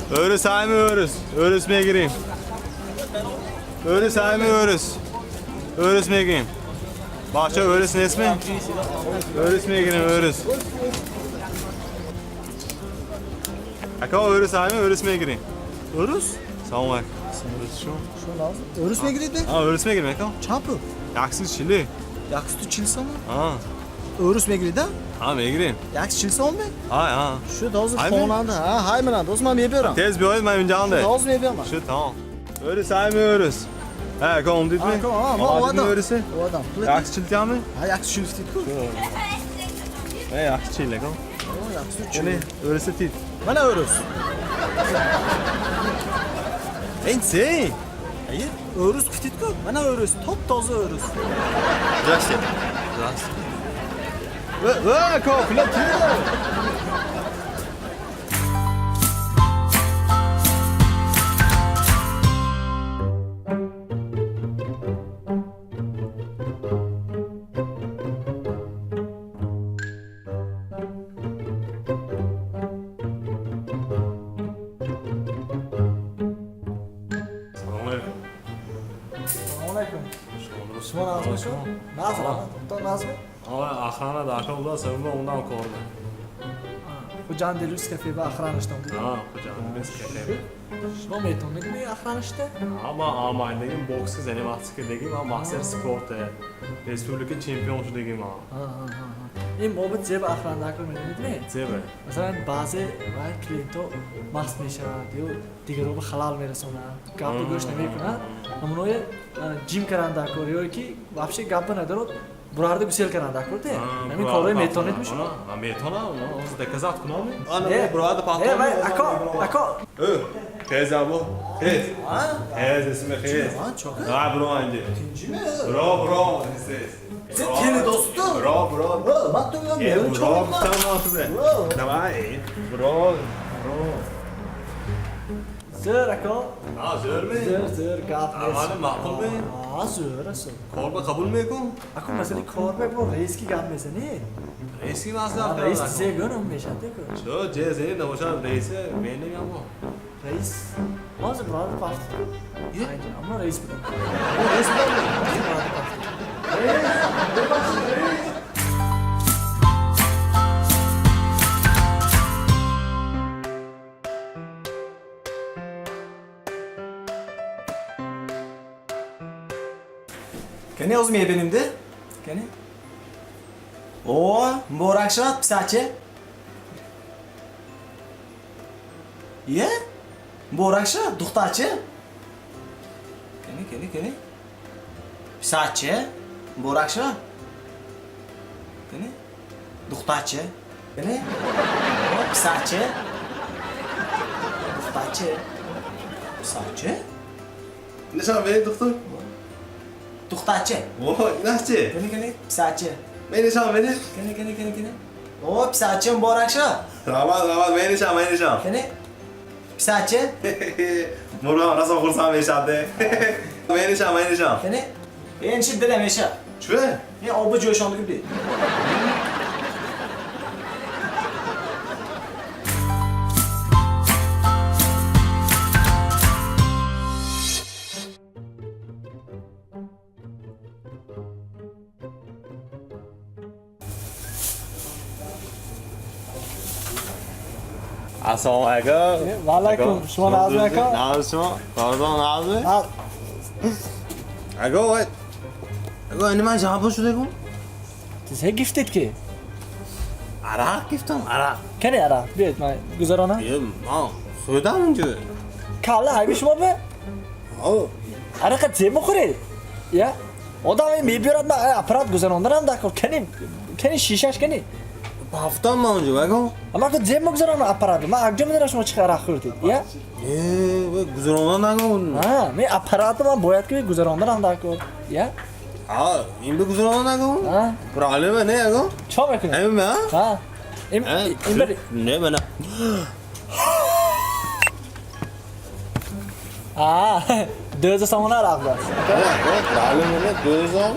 Өрүс айми өрүс. Өрүс мегирим. Өрүс айми өрүс. Өрүс мегирим. Бача өрүс несми? Өрүс мегирим өрүс. Ака өрүс айми өрүс мегирим. Өрүс? Салом алейкум. Шумо? Өрүс мегиред? А, өрүс мегирим ака. Чанд пул? 140. 140 сомон? А. Өрүс мегиред, а? А, мегирим. 140 сомон ме? А, а. Шуд ҳозир Ҳайми? хонанда. Ҳа, ҳай менанд. Ҳозир ман мебиёрам. Тез биёед, ман инҷаам. Ҳозир мебиёрам. Шуд, тамом. Өрүс айми өрүс. Ҳа, ака омдидми? Ака, а, ман Омадидми омадам. өрүси? Омадам. Пул 140 тиами? Ҳа, 140 тид ку. Э, 140 ака. 140. Яъне өрүси тид. Мана өрүс. Ин чи? Ай, өрүс гуфтид ку. Мана өрүс, топ тоза өрүс. Здрасте. Здрасте. Ва, ака, пула тид. Салом алейкум. Салом алейкум. Шумо нағзми шумо? Нағз, раҳмат. То нағзми? Ама охрана да ака буда, сабаби ондан корда. Хуҷанд Делюкс кафе ба охрана штам. А, Хуҷанд Делюкс кафе. Шумо метавонед ми охрана шта? Ама амайдагим бокси заниматься кардагим, ман мастер спорта. Республика чемпион шудагим ман. Ин бобат зеб охрана дакор медонед ми? Зебе. Масалан, баъзе вай клиентҳо маст мешаванд ё дигарро ба халал мерасонанд, гапа гӯш намекунанд. Ҳамоное ҷим кардан дакор ё ки вообще гапа надарод бурарда гусел кардан дакор де. Ҳамин корҳои метавонед ми шумо? Ман метавонам, ҳозир доказать кунам. Не, Бурарда не, вай, ако, ако. Э, тез або. Тез. Тез исми хез. Давай бро инҷа. Бро, бро, тез. Тели досту? Бро, бро. Ман ту мегӯям, Э, берун бро, чор гуфтам ман ту бе. Бро. Давай, бро, бро. Зӯр, ако. А, зӯр ми? Зӯр, зӯр, гап нест. Амали маъқул ми? А, зӯр аст. Кор ба қабул мекун? Ако масъалаи кор ба бо раис ки гап мезанед? Раис ки маслиҳат Раис кардам. зе гӯнам мешавад деку. Чо, ҷе зени набошад раисе, менем амо. Раис ҳозир бурарда пафтид ку. Айнҷа, аммо раис будам. Раис будам. Бурарда пафтид. Кани ҳозир мебинем де? Кани? О, муборак шавад, писарча. Е? Муборак шавад, духтарча. Кани, кани, кани? Писарча, муборак шавад. Кани? Духтарча. Кани? О, писарча. Духтарча. Писарча? Нишон беред, духтур. Духтарча. О, инаш чи? Кани, кани? Писарча. Мен нишон беред. Кани, кани, кани, кани? О, писарча, муборак шавад. Раҳмат, раҳмат, мен нишон, мен нишон. Кани? Писарча? Мурғам расо хурсанд мешавад де. Мен нишон, мен нишон. Кани? Ин чи дилам меша. Чӣ? Ин оби ҷӯшондагӣ би. Ассалому алайкум. Ва алайкум. Шумо нағзми, ака? Нағз шумо? Кордон нағзми? Ака, вай. Ака, ини ман чанд пул шудагум? Зе гифтед ки? Арақ гифтам, арақ. Кани арақ? Биёед ман гузаронам. Е, ман хӯрдам унҷо. Калла ҳайби шумо бе? О, Арақа зе мехӯред? Я? Одам ин мебиёрад, ман аппарат гузаронданам дакор. Кани, кани шишаш кани? Пафтам ман унҷо, ака. Аммо ку зе мегузаронам аппарат. Ман акҷо медонам шумо чӣ қадар арақ хӯрдед. Я? Е, вай гузарондан нагум. А, ми аппаратро ман бояд ки гузаронданам дакор. Я? А, ин бе гузарондан нагум? А? Проблема не, ака. Чо мекунед? Ҳамин ма? А? Ин ин бери. Не, мана. А, 2000 сомона арақ даст. Проблема не, дӯзам.